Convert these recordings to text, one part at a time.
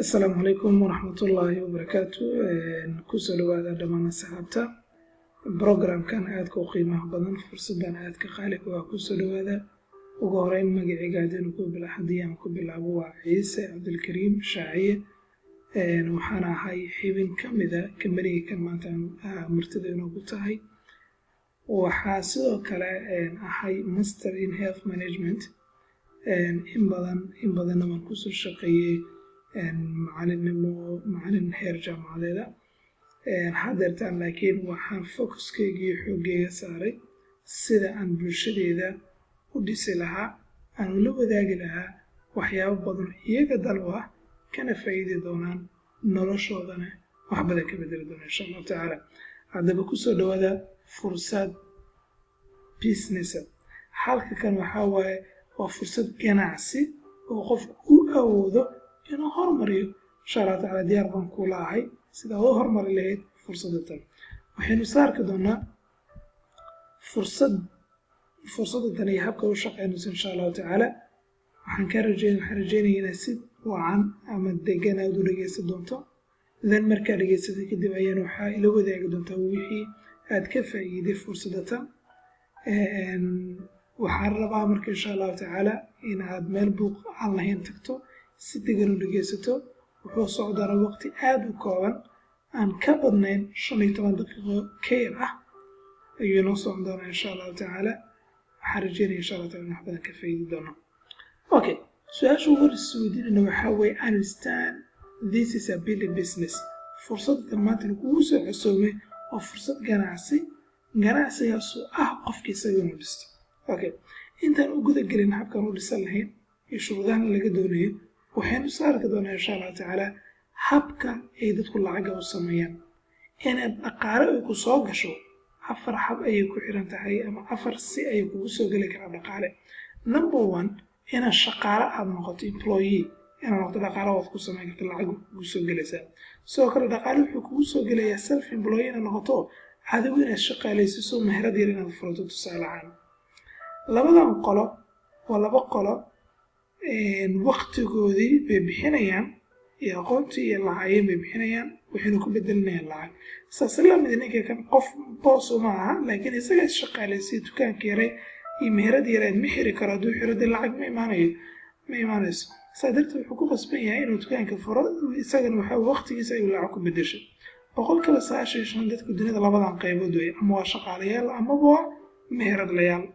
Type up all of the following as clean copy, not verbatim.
Asalaamu calaykum waraxmatullaahi wabarakaatu. Kusoo dhawaada dhammaan asxaabta programkan aadka u qiimaha badan, fursadan aadka qaaliga waa. Kusoo dhawaada. Ugu horeyn, magacayga haddii aan ku bilaabo, waa Ciise Cabdilkariim Shaaciye. Waxaan ahay xibin ka mida kambaniga kan maanta martida inoogu tahay. Waxaa sidoo kale ahay Master in Health Management. In badan in badanna waan kusoo shaqeeyey macalinimo, macalin heer jaamacadeeda hadeertaan, laakiin waxaan focuskeyga iyo xooggeyga saaray sida aan bulshadeeda u dhisi lahaa, aan ula wadaagi lahaa waxyaabo badan iyaga dal u ah, kana faa'iidi doonaan, noloshoodana wax badan ka bedeli doona, insha Allahu tacaala. Haddaba kusoo dhawaada fursad business. Halka kan waxaa waaye waa fursad ganacsi oo qofku u awoodo inuu hormariyo. Insha Allah tacaala, diyaar baan kula ahay sida u hormari lahayd fursadatan. Waxaynu isla arki doonaa fursadatan iyo habka u shaqeynayso, insha Allahu tacaala. Waxaan rajeynaya inaad si wacan ama degan aad u dhegeysan doonto. Then markaa dhegeysatay kadib ayaan waxaa ila wadaagi doontaa wixii aad ka faa'iiday fursadatan. Waxaan rabaa marka, insha Allahu tacaala, in aad meel buuq aan lahayn tagto, si degan u dhegeysato. Wuxuu socdaana waqti aada u kooban, aan ka badnayn 15 daqiiqo ka yar ah ayuu inoo socon doonaa, insha Allahu tacaala. Waxaan rajeynaya, insha Allah taala, in wax badan ka faa'iidi doono. Okay, su-aasha ugu horeysa weydiinayna waxaa weeye: understand this is a building business. Fursadda maanta lagugu soo cosoomay waa fursad ganacsi, ganacsigaasoo ah qofka isaga inuu dhisto. Okay, intaan u guda gelin habkaan u dhisan lahayn iyo shuruudahan laga doonayo, waxaynu soo arki doonaa, insha Allahu tacaala, habka ay dadku lacaga u sameeyaan. Inaad dhaqaale ay ku soo gasho afar hab ayay ku xiran tahay, ama afar si ayay kugu soo geli karaa dhaqaale. Number one, inaad shaqaale aad noqoto, employee inaad noqoto, dhaqaale waad ku samayn karta, lacag kugu soo gelaysaa. Sidoo kale dhaqaale wuxuu kugu soo gelayaa self employee inaad noqoto, adigu inaad shaqaalaysiiso, meherad yar inaad furato, tusaale ahaan. Labadan qolo waa laba qolo, waqtigoodii bay bixinayaan iyo aqoontii iyo lacaayeen bay bixinayaan, waxayna ku bedelinayaan lacag. Saas lamid ninka kan qof boos uma aha, laakiin isaga is shaqaalaysiya. Dukaanka yare iyo meherad yareed ma xiri karo. Hadduu xiro, dee lacag ma imaanayo, ma imaanayso. Saa darteed wuxuu ku qasban yahay inuu dukaanka furo. Isagana waxa waqtigiisa ayuu lacag ku bedeshay. 95% dadka dunida labadan qaybood wey: ama waa shaqaalayaal amaba waa meheradlayaal.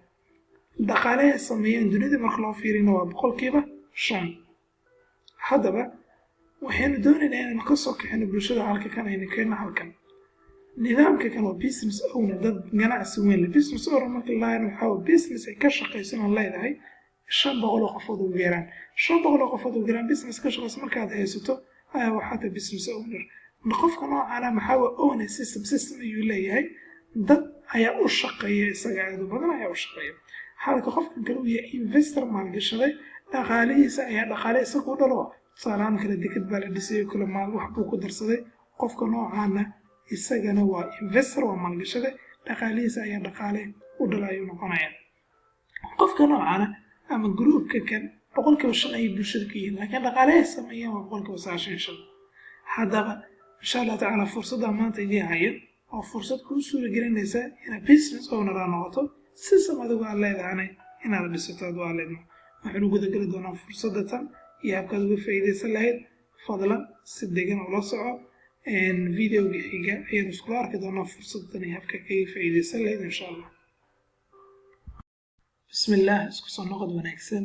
Dhaqaalaha sameeyeen dunida marka loo fiirina waa 5%. Haddaba waxaynu doonaynaa inaynu kasoo kaxino bulshada halka kan, aynu keenno halkan. Nidaamka kan waa business owner, dad ganacsi weyn leh. Business owner marka la waxaa business ay ka shaqaysan oo leedahay 500 oo qofood ugu yaraan. 500 oo qofood ugu yaraan business ka shaqaysa markaad haysato ayaa waxaa tahay business owner. Qofka noocaana maxaa waa owner system, system ayuu leeyahay, dad ayaa u shaqeeya, isaga aad u badan ayaa u shaqeeya. Halka qofkan kale uu yahay investor, maalgashaday, dhaqaalihiisa ayaa dhaqaale isagu dhalo. Tusaalahaan kale, deked baa la dhisay kale, maal wax buu ku darsaday. Qofka noocaana isagana waa investor, waa maalgashaday, dhaqaalihiisa ayaa dhaqaale u dhala ayuu noqonaya. Qofka noocaana ama groupka kan 5% ayay bulshada ka yihiin, laakiin dhaqaalahay sameeyaan waa 95%. Haddaba, insha Allah tacaala, fursadda maanta idiin hayo oo fursad kuu suura gelinaysa inaad business owner aad noqoto, system adigu aad leedahana inaad dhisato aad waa leedno. Waxaynu gudageli doonaa fursadda tan iyo habkaad uga faa'iidaysan lahayd. Fadlan si degan ula soco. Videoga xiga ayaynu iskula arki doonaa fursaddan iyo habka kaga faa'iidaysan lahayd, insha Allah. Bismillaah, isku soo noqod wanaagsan.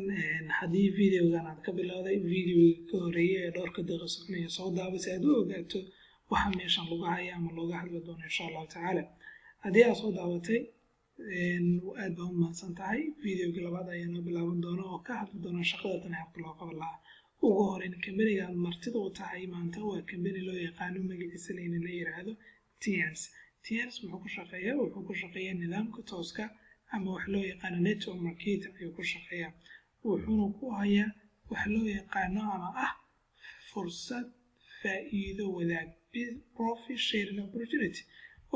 Haddii videogan aad ka bilowday videoga ka horeeyay ee dhowrka daqiiqo soconaya, soo daaba si aad u ogaato waxa meeshan lagu haya ama looga hadli doono, insha Allahu tacaala. Haddii aad soo daawatay, aad baa u mahadsan tahay. Videoga labaad ayaa noo bilaaban doona oo ka hadli doona shaqada tan, habka loo qaban lahaa. Ugu horeyn, kambaniga aad martida u tahay maanta waa kambani loo yaqaano magaciisa layna la yiraahdo Tiens. Tiens muxuu ku shaqeeyaa? Wuxuu ku shaqeeyaa nidaamka tooska ama wax loo yaqaano network marketing ayuu ku shaqeeyaa. Wuxuuna ku hayaa wax loo yaqaano ama ah fursad faa'iido wadaag, profit sharing opportunity,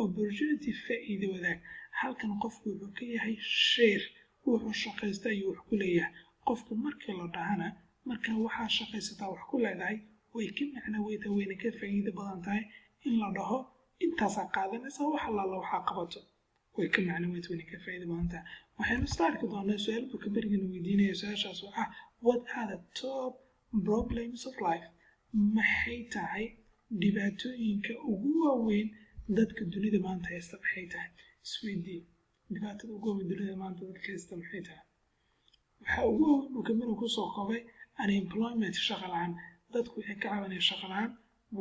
opportunity faa'iido wadaag. Halkan qofku wuxuu ka yahay share, wuxuu shaqaysta ayuu wax ku leeyahay. Qofka markii la dhahana, marka waxaa shaqaysataa wax ku leedahay, waa Way ka macno weyta, wayna ka faa'iido badan tahay in la dhaho intaasaa qaadanaysa wax allaala waxaa qabato. Way ka macno weyta, wayna ka faa'iido badan tahay. Waxaynu isla arki doonaa su-aal buu kambanigana weydiinaya. Su-aashaas oo ah: "What are the top problems of life?" Maxay tahay dhibaatooyinka ugu waaweyn dadka dunida maanta haysta? Maxay tahay? Isweydii, dhibaatada ugu waaweyn dunida maanta dadka haysta maxay tahay? Waxaa ugu waaweyn buu kambanigu kusoo koobay unemployment, shaqa la-aan. Dadku waxay ka cabanayaan shaqa la-aan.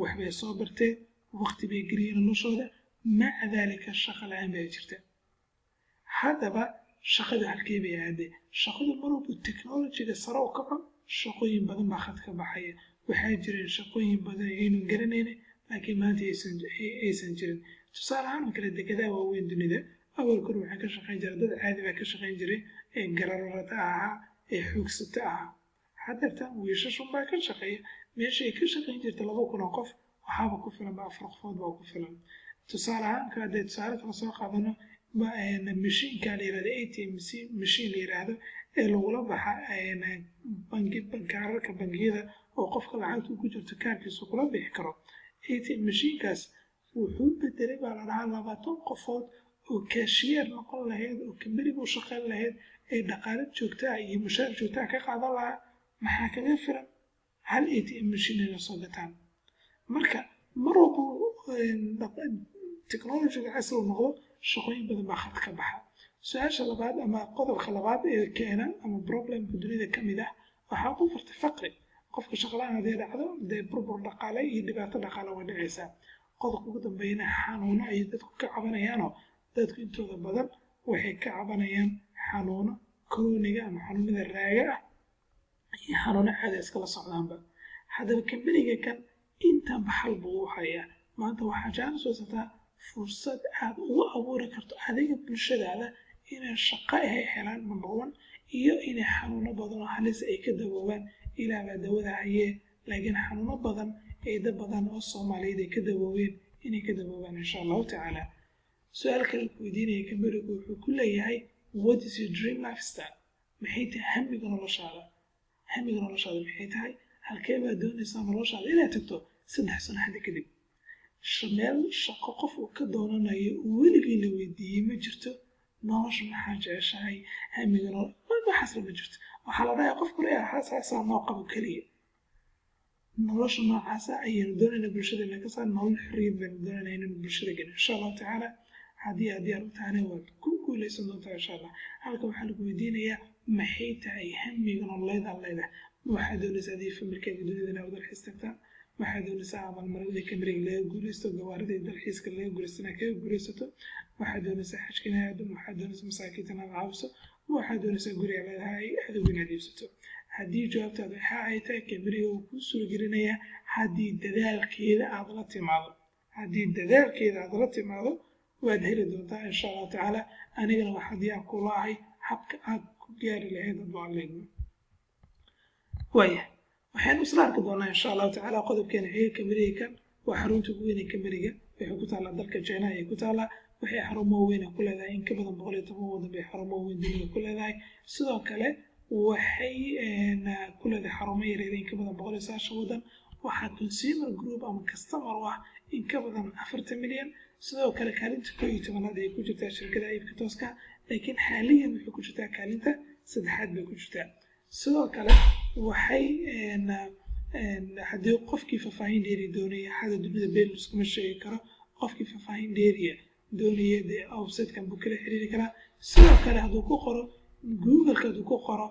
Waxbay soo barteen, waqti bay geliyeen noloshooda, maca daalika shaqa la-aan baa jirta. Haddaba shaqadu halkee bay aaday? Shaqadu mar walba technologyga sare u kaco, shaqooyin badan baa khad ka baxaya. Waxaa jireen shaqooyin badan ayaynu garanayna, laakiin maanta aysan jirin. Tusaale ahaan oo kale, dekedaha waaweyn dunida awalka hore waxaa ka shaqayn jiray dad caadi baa ka shaqayn jiray ee gararata ahaa ee xoogsata ahaa. Haddeertan wiishashun baa ka shaqeeya. Meesha ay ka shaqayn jirta 2000 oo qof, waxaaba ku filan ba afar qofood baa ku filan. Tusaale ahaan kale, haddee tusaale kale soo qaadano, mashiinka la yirahdo ATM machine la yiraahdo ee lagula baxa bangi kaararka bangiyada oo qofka lacagta ku jirto kaarkiisa kula bixi karo, ATM mashiinkaas wuxuu bedelay baa la dhahaa 20 qofood oo cashier noqon lahayd oo kambaniga u shaqayn lahayd ee dhaqaale joogta ah iyo mushaar joogta ah ka qaadan lahaa. Maxaa kaga filan hal ATM machine inay soo gataan? Marka mar walba technologyga casri noqdo, shaqooyin badan baa khad ka baxa. Su-aasha labaad ama qodobka labaad ee keena ama problemka dunida ka mid ah waxaa ku farta faqri. Qofka shaqalaan hadday dhacdo, dee burbur dhaqaale iyo dhibaato dhaqaale way dhacaysaa. Qodobka ugu dambeeyana, xanuuno ayay dadku ka cabanayaanoo dadku intooda badan waxay ka cabanayaan xanuuno chronic-ga ama xanuunada raaga ah iyo xanuuno caadi iskala socdaanba. Haddaba kambaniga kan intanba xal buu u hayaa. Maanta waxaa jaanis haysataa fursad aad ugu abuuri karto adiga bulshadaada inay shaqo ay helaan, number one, iyo inay xanuuno badan oo halis ay ka dawoobaan. Ilaah baa dawada hayee, laakiin xanuuno badan ee dad badan oo Soomaaliyeed ay ka dawoobeen inay ka dawoobaan, insha Allahu tacaala. Su-aal kale ku weydiinaya kambanigu wuxuu ku leeyahay: "What is your dream lifestyle?" Maxay tahay hamiga noloshaada? Hamiga noloshaada maxay tahay? Halkee baad doonaysaa noloshaada inaad tagto 3 sano hadda kadib? Meel shaqo qof uu ka doonanayo weligii la weydiiyey ma jirto nolosha maxaa jeceshahay, hamiga waxaasla ma jirto. Waxaa la dhahayaa qofku xaasaa noo qabo keliya. Nolosha noocaasa ayaynu doonayna bulshada inaan ka saar. Nolol xorriyad baynu doonayna inaynu bulshada gelin, insha Allahu tacaala. Haddii aad diyaar u tahana, waad ku guuleysan doontaa, insha Allah. Halkan waxaa lagu weydiinayaa: maxay tahay hamiga nololeed aad leedahay? Waxaad doonaysaa adii familkaaga dunida inaad dalxiis tagtaan? Waxaad doonaysaa abaalmarinada kambaniga laga guuleysto, gawaarida dalxiiska laga guuleysto inaad kaga guuleysato? Waxaad doonaysaa xajka inaad aado? Waxaad doonaysaa masaakiinta inaad caawiso? Waxaad doonaysaa guriga leedahay adigu inaad iibsato? Haddii jawaabtaadu waxa ay tahay, kambaniga uu kuu suuragelinayaa haddii dadaalkeeda aad la timaado. Haddii dadaalkeeda aad la timaado, waad heli doontaa, insha Allahu tacaala. Anigana waxaa diyaar kula ahay habka aad ku gaari lahayd adoo Alla idmo. Waaya, waxaynu isla arki doonaa, insha Allahu tacaala, qodobkeena xiga. Kambaniga kan waa xarunta ugu weyn ee kambaniga. Waxay ku taallaa dalka China ayay ku taallaa. Waxay xarumo weyn ku leedahay in ka badan 110 waddan bay xarumo weyn dunida ku leedahay. Sidoo kale waxay ku leedahay xarumo yaryar in ka badan 190 waddan. Waxaa consumer group ama customer u ah in ka badan 40 milyan. Sidoo kale kaalinta 11aad ayay ku jirtaa shirkada iibka tooska, laakiin xaaliyan waxay ku jirtaa kaalinta saddexaad bay ku jirtaa. Sidoo kale waxay haddii qofkii faahfaahin dheeri doonaya, hadda dunida been iskuma sheegi karo, qofkii faahfaahin dheeriya doonaya, dee websitekan buu kala xiriiri karaa. Sidoo kale hadduu ku qoro Googleka, hadduu ku qoro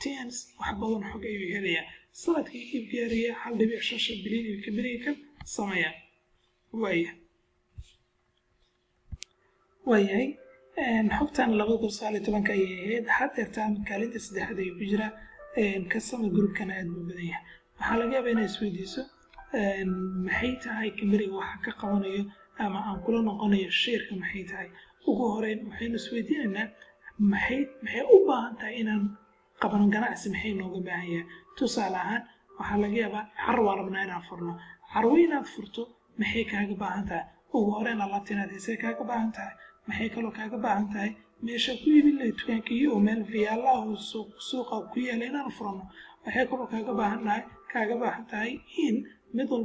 Tiens, wax badan xog ayuu helayaa. Sanadkii iib gaaraya 1.55 bilyan ayuu kambaniga kan sameeyaa. Waaya, waayahay, xogtan 2019-ka ayay ahayd. Haddeertaan kaalinta saddexaad ayuu ku jiraa. Customer groupkana aad buu badan yahay. Waxaa laga yaabaa inaad isweydiiso: maxay tahay kambaniga waxa ka qabanayo ama aan kula noqonayo share-ka? Maxay tahay? Ugu horeyn waxaynu isweydiinaynaa: maxay u baahan tahay inaan qabano ganacsi? Maxay nooga baahan yahay? Tusaale ahaan, waxaa laga yaabaa carwaan rabnaa inaan furno. Carwo inaad furto maxay kaaga baahan tahay? Ugu horeyn alaabta inaad haysay kaaga baahan tahay. Maxay kaloo kaaga baahan tahay? Meesha ku iibin lahayd dukaankii oo meel fiyaalla ah oo suuqa ku yaala inaan furano. Waxay kaloo kaaga baahan tahay in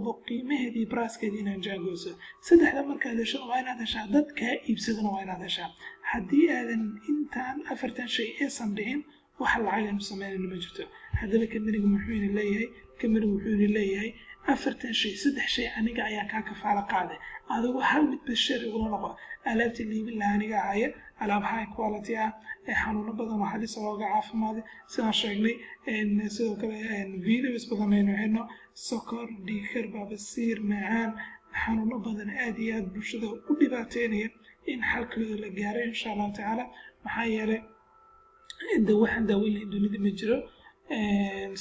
walba qiimaheedii, price-keedii inaan jaangooso. Saddexda markaad hesho, waa inaad heshaa dad kaa iibsadana, waa inaad heshaa. Haddii aadan intaan afartan shay aysan dhicin, wax lacag aynu sameynayno ma jirto. Haddaba kambanigu muxuu ina leeyahay? Kambanigu wuxuu ina leeyahay afartan shay, saddex shay aniga ayaa kaa kafaalo qaaday. Adigu hal mid bas share igula noqo. Alaabta liibin laha aniga ahaya, alaab high quality ah ee xanuuno badan oo halis looga caafimaaday sidaan sheegnay. Sidoo kale videos badan aynu helno: sokor, dhiigkar, baabasiir, macaan, xanuuno badan aad iyo aad bulshada u dhibaateynaya in xalkooda la gaaro, insha Allahu tacaala. Maxaa yeelay de waxaan daaweyn lahayn dunida ma jiro.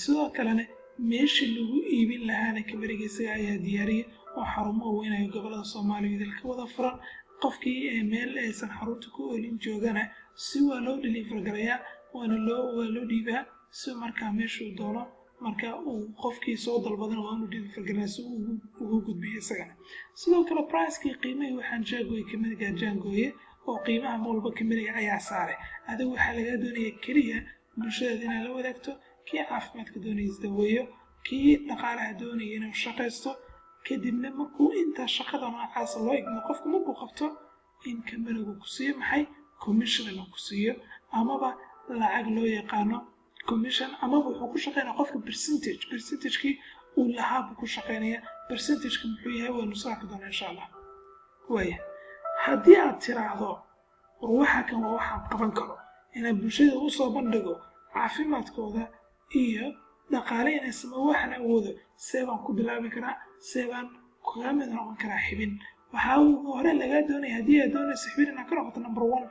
Sidoo kalena meeshii lagu iibin lahaana kambaniga isaga ayaa diyaariyay, oo xarumo weynayo gobolada Soomaaliya idilka wada furan. Qofkii meel aysan xarunta ku oolin joogana si waa loo deliver garayaa, waana loo waa loo dhiibaa si markaa meeshuu doono. Marka uu qofkii soo dalbadana waa inuu deliver garaa si uu ugu gudbiyo isagana. Sidoo kale price-kii, qiimihii waxaan jaangooye kambaniga jaangooye, oo qiimaha walba kambaniga ayaa saaray. Adigu waxaa lagaa doonaya keliya bulshadaada inaad la wadaagto. Kii caafimaadka doonaya isdaweeyo, kii dhaqaalaha doonaya inuu shaqaysto. Kadibna markuu intaa shaqada noocaas loo igmo, qofku markuu qabto, in kambanigu ku siiyo maxay? Commission inuu ku siiyo, amaba lacag loo yaqaano commission, amaba wuxuu ku shaqeynaya qofka percentage. Percentage-kii uu lahaa buu ku shaqeynaya. Percentage-ka muxuu yahay waynu soo arki doonaa, insha Allah. Waaya, haddii aad tiraahdo, "War, waxa kan waa waxaan qaban karo, inaan bulshada usoo bandhigo caafimaadkooda iyo dhaqaale inay samo, waxaan awoodo, see baan ku bilaabi karaa? See baan kaga mid noqon karaa xibin?" Waxaa ugu hore lagaa doonaya, haddii aad doonayso xibin inaad ka noqoto, number one,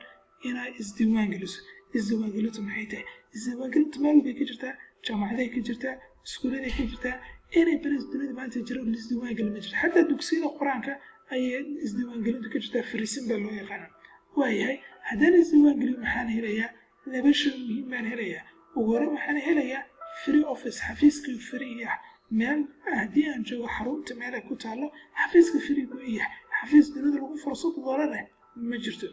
inaad isdiiwaan geliso. Isdiiwaangelintu maxay tahay? Isdiiwaangelintu meel bay ka jirtaa, jaamacaday ka jirtaa, iskuuladay ka jirtaa. Inay beres dunida maanta jiro laisdiiwaangelin ma jirto. Xataa dugsiyada Qur-aanka ayay isdiiwaangelintu ka jirtaa, fariisin baa loo yaqaana. Waayahay, haddaan isdiiwaangeliyo, maxaan helayaa? Laba shay muhiim baan helayaa. Ugu hore waxaan helayaa free office, xafiiskii free ah. Meel haddii aan joogo, xarunta meel ay ku taallo, xafiiska free buu yahay. Xafiis dunida lagu furo $30 ah ma jirto.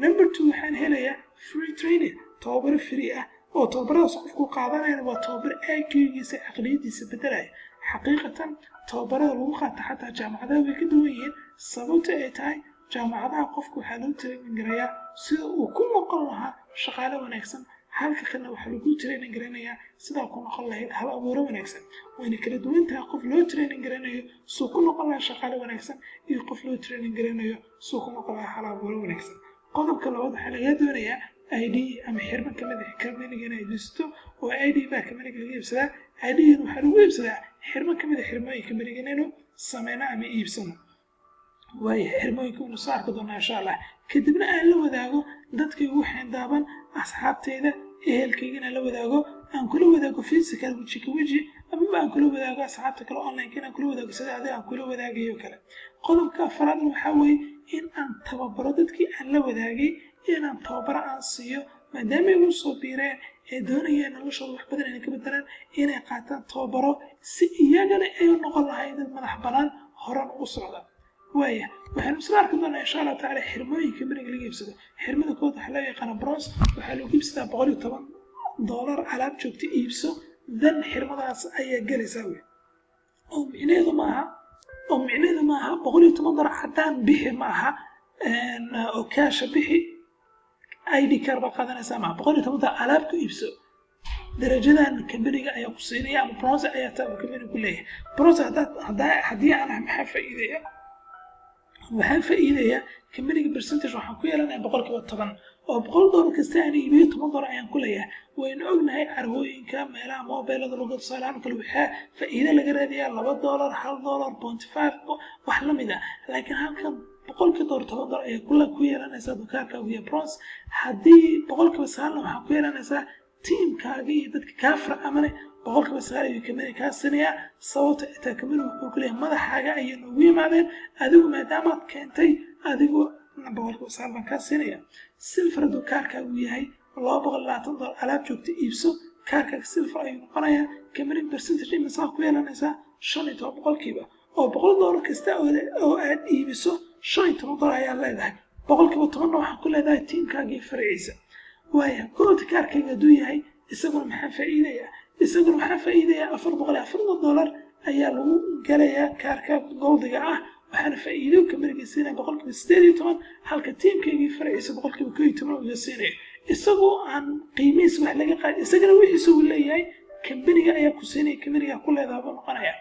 Number two, waxaan helayaa free training, tababaro free ah, oo tababaradaas qofku qaadanayana waa tababar IQ-giisa, caqliyadiisa bedelaya. Xaqiiqatan tababarada lagu qaato xataa jaamacadaha way ka duwan yihiin. Sababta ay tahay, jaamacadaha qofku waxaa loo training garayaa sida uu ku noqon lahaa shaqaale wanaagsan, halka kalena waxaa lagu training garanayaa sidaa ku noqon lahayd hal abuuro wanaagsan. Wayna kala duwan tahay qof loo training garanayo suu ku noqon lahaa shaqaale wanaagsan iyo qof loo training garanayo suu ku noqon lahaa hal abuuro wanaagsan. Qodobka labaad, waxaa lagaa doonayaa ID ama xirmo kamid ah companiga inaad iibsato, oo ID baa companiga laga iibsadaa. ID-gan waxaa lagu iibsadaa xirmo kamid ah xirmooyinka companiga inaynu sameyno ama iibsano. Waaya, xirmooyinka waynu soo arki doonaa, insha Allah. Kadibna aan la wadaago dadka igu xeendaaban, asxaabteyda, ehelkayga inaan la wadaago, aan kula wadaago physical, weji ka weji, amaba aan kula wadaago asxaabta kale online, inaan kula wadaago sida adiga aan kula wadaagayo kale. Qodobka afaraadna waxaa weeye in aan tababaro dadkii aan la wadaagay, inaan tababaro aan siiyo, maadaama ay igu soo biireen ee doonayaan noloshooda wax badan inay ka bedelaan, inay qaataan tababaro si iyagana ay u noqon lahayd dad madax bannaan, horan ugu socda. Waaya, waxaynu isla arki doonaa, insha Allahu tacala, xirmooyinka companiga laga iibsado. Xirmada kood waxaa loo yaqaana bronze, waxaa lagu iibsadaa $110. Alaab joogta iibso, dan xirmadaas ayaa gelaysaa wey. Oo micnaheedu maaha $110 caddaan bixi ma aha, oo cash-a bixi, ID card baa qaadanaysaa maaha. $110 alaab ku iibso, darajadan kambaniga ayaa ku siinaya, ama bronze ayaa taa uu kambaniga ku leeyahay. Bronze haddii aan ah, maxaa faa'iidaya? Waxaan faa'iidayaa kambaniga percentage waxaan ku yeelanaya 10%, oo $100 kasta aan iibiyo, $10 ayaan ku leeyahay. Waynu ognahay carwooyinka, meelaha mobilada lagu, tusaalehaan kale, waxaa faa'iido laga raadiyaa $2, $1, 0.5, wax la mid ah. Laakiin halkan boqolkii dollar $10 ayaa kula ku yeelanaysaa dukaarkaagu iyo bronze. Haddii 9% waxaa ku yeelanaysaa team-kaaga iyo dadka kaa farcamane, 9% ayuu kambani kaa siinayaa. Sababta xitaa kambani wuxuu ku leeyahay, madaxaaga ayay noogu yimaadeen, adigu maadaamaad keentay, adigu 9% baan kaa siinaya. Silver hadduu kaarkaagu yahay, $220 alaab joogta iibso, kaarkaaga silver ayuu noqonayaa. Kambani percentage imisaa ku yeelanaysaa? 15%, oo $100 kasta oo aad iibiso, $15 ayaa leedahay. 10%-na waxaa ku leedahay team-kaaga iyo farciisa. Waaya, gold kaarkayga hadduu yahay, isaguna maxaa faa'iidaya? Isaguna waxaa faa'iidaya $440. Ayaa lagu galayaa kaarka goldiga ah, waxaana faa'iido kambaniga siinaya 18%, halka tiimkaygii faraciisa 11% iga siinaya, isagoo aan qiimihiisa wax laga qaadin. Isagana wixiisa uu leeyahay kambaniga ayaa ku siinaya, kambaniga ku leedaha buu noqonaya.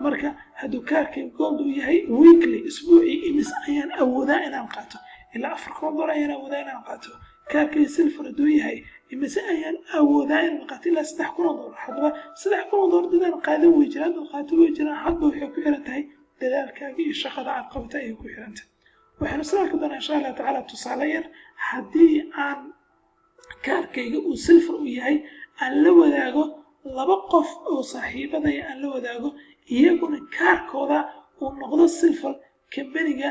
Marka hadduu kaarkayga gold uu yahay, weekly, isbuucii, imis ayaan awoodaa inaan qaato? Ilaa $4,000 ayaan awoodaa inaan qaato. Kaarkayga silver hadduu yahay, imise ayaan awoodaa inaan qaato? Ilaa $3,000. Haddaba $3,000 dadaan qaadan way jiraan, dad qaato way jiraan. Hadba waxay ku xiran tahay dadaalkaaga iyo shaqada aad qabata ayay ku xiran tahay. Waxaynu isla arki doonaa, insha Allah tacaala, tusaale yar. Haddii aan kaarkayga uu silver u yahay, aan la wadaago laba qof oo saaxiibadaya, aan la wadaago, iyaguna kaarkooda uu noqdo silver, kambaniga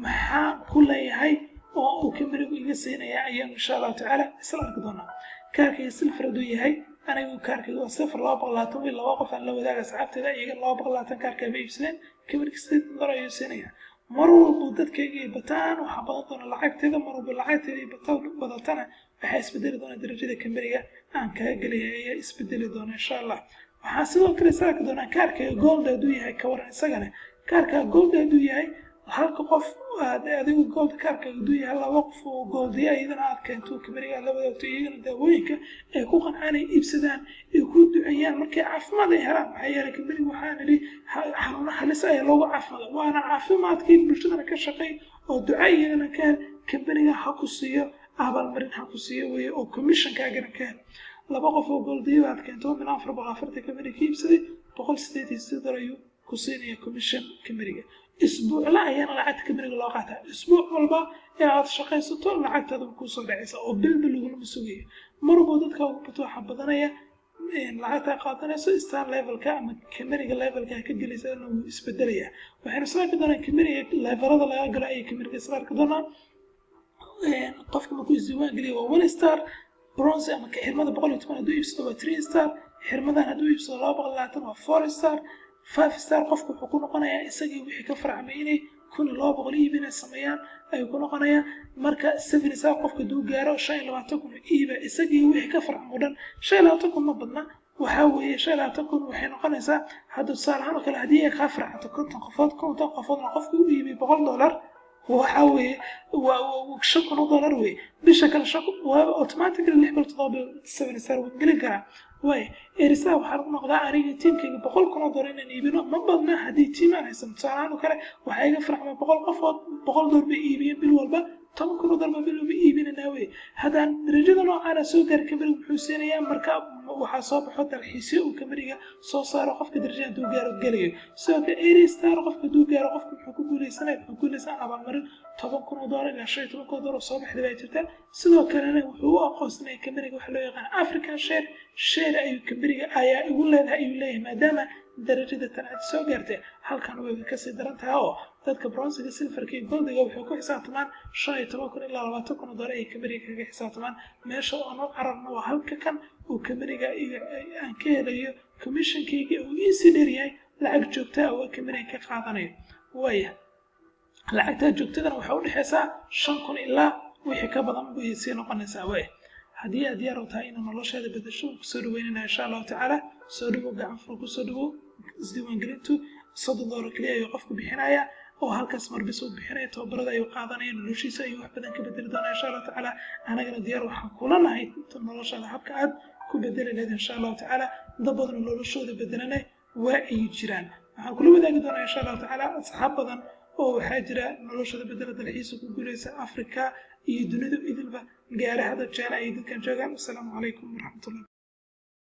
maxaa ku leeyahay oo uu kambanigu iga siinaya ayaanu insha Allahu tacaala isla arki doonaa. Kaarkayga silver hadduu yahay, anigu kaarkayga waa silver, 220 wiil, laba qof aan la wadaaga asxaabteeda, iyaga 220 kaarkaa ba iibsadeen, kambaniga $80 ayuu siinaya. Mar walbo dadkayga ay bataan, waxaa badan doona lacagteeda. Mar walbo lacagteeda ay badatana, waxaa isbedeli doona darajada kambaniga aan kaga gelaya ayaa isbedeli doona, insha Allah. Waxaa sidoo kale is arki doonaa kaarkayga gold hadduu yahay, ka waran isagana? Kaarka gold hadduu yahay, halka qof aad adigu gold kaarkaaga hadduu yahay, laba qof oo goldiya iyadana aad keento, kambaniga aad la wadaagto, iyagana daawooyinka ay ku qancaan, ay iibsadaan, ay ku duceeyaan markay caafimaad ay helaan. Maxaa yeelay, kambaniga waxaan idhi xanuuno halis ayaa loogu caafimaada, waana caafimaadkii bulshadana ka shaqeey oo duca iyagana ka hel. Kambaniga ha ku siiyo abaalmarin, ha ku siiyo weye, oo commissionkaagana ka hel. Laba qof oo goldiya aad keento, min 440 kambaniga ka iibsaday, $188 ayuu ku siinaya commission kambaniga. Isbuucla ayaana lacagta kambaniga loo qaataa. Isbuuc walba ee aad shaqaysato lacagtaada kuusoo dhacaysa, oo bilba lagulama sugayo. Mar walbo dadka ugu bato, waxaa badanaya lacagta qaadanayso. Star levelka ama kambaniga levelka ka gelaysa wuu isbedelaya. Waxaynu isla arki doonaa kambaniga levelada laga galo ayay kambaniga isla arki doonaa. Qofka markuu isdiiwaan geliya waa one star, bronze ama xirmada 110 hadduu iibsado waa three star, xirmadan hadduu iibsado 220 waa four star, five star. Qofku wuxuu ku noqonayaa isagii wixii ka farcamay inay 1200 iib inay sameeyaan ayuu ku noqonayaa. Marka seven star qofka hadduu gaaro, 25,000 iiba isagii wixii ka farcamo dhan. 25,000 ma badna. Waxaa weeye 25,000 waxay noqonaysaa hadda tusaale ahaan oo kale, haddii ay kaa farcanto 50 qofood, 50 qofoodna qofka u iibiyay $100, waxaa weeye waa $5,000 weye. Bisha kale shan waa automatically 6 bil, 7 bil seven star waan gelin karaa. Waay eight star waxaa lagu noqdaa aniga tiimkayga $100,000 inaan iibino. Ma badna haddii tiim aan haysano. Tusaale ahaan oo kale, waxaa iga farxma 100 qofood, $100 bay iibiyeen bil walba, $10,000 baa bil walba iibinanaa wey. Haddaan darajada noocaana soo gaar, kambaniga muxuu siinayaa? Marka waxaa soo baxo dalxiisyo uu kambaniga soo saaro qofka darajada hadduu gaaro gelayo. Sidoo kale eight star qofka hadduu gaaro, qofka muxuu ku guuleysanaya? Wuxuu guuleysanaya abaalmarin $10,000 ilaa $15,000 oo soo baxday baa jirta. Sidoo kalena wuxuu u aqoonsanaya kambaniga waxa loo yaqaan African share. Share ayuu kambaniga ayaa igu leedahay ayuu leeyahay, maadaama darajada tan aad soo gaartay. Halkan way kasii daran tahay, oo dadka bronzega, silverka iyo goldiga waxay ku xisaabtamaan 15,000 ilaa $20,000 ay kambaniga kaga xisaabtamaan. Meesha aan u cararno waa halka kan uu kambaniga aan ka helayo commissionkayga uu iisii dheeryahay, lacag joogta ah oo kambaniga ka qaadanayo. Waaya lacagtaa joogtadana waxay udhexaysaa 5,000 ilaa wixii ka badan bay sii noqonaysaa. Waaya, haddii aad diyaar u tahay inaad noloshaada bedesho, waan kusoo dhaweynayna, insha Allahu tacaala. Soo dhawow, gacan furo kusoo dhawow. Isdiiwaangelintu $30 keliya ayuu qofku bixinaya, oo halkaas mar bis uu bixinaya. Tababarada ayuu qaadanaya, noloshiisa ayuu wax badan ka bedeli doonaa, insha Allahu tacaala. Anagana diyaar waxaan kula nahay noloshaada habka aad ku bedeli lahayd, insha Allahu tacaala. Dad badan oo noloshooda bedelana waa ay jiraan. Waxaan kula wadaagi doonaa, insha Allahu tacaala, asxaab badan oo waxaa jira noloshooda bedela, dalxiisa ku guuleysa, Africa iyo dunida idilba gaara. Hadda China ay dadkan joogaan. Asalaamu calaykum waraxmatullah.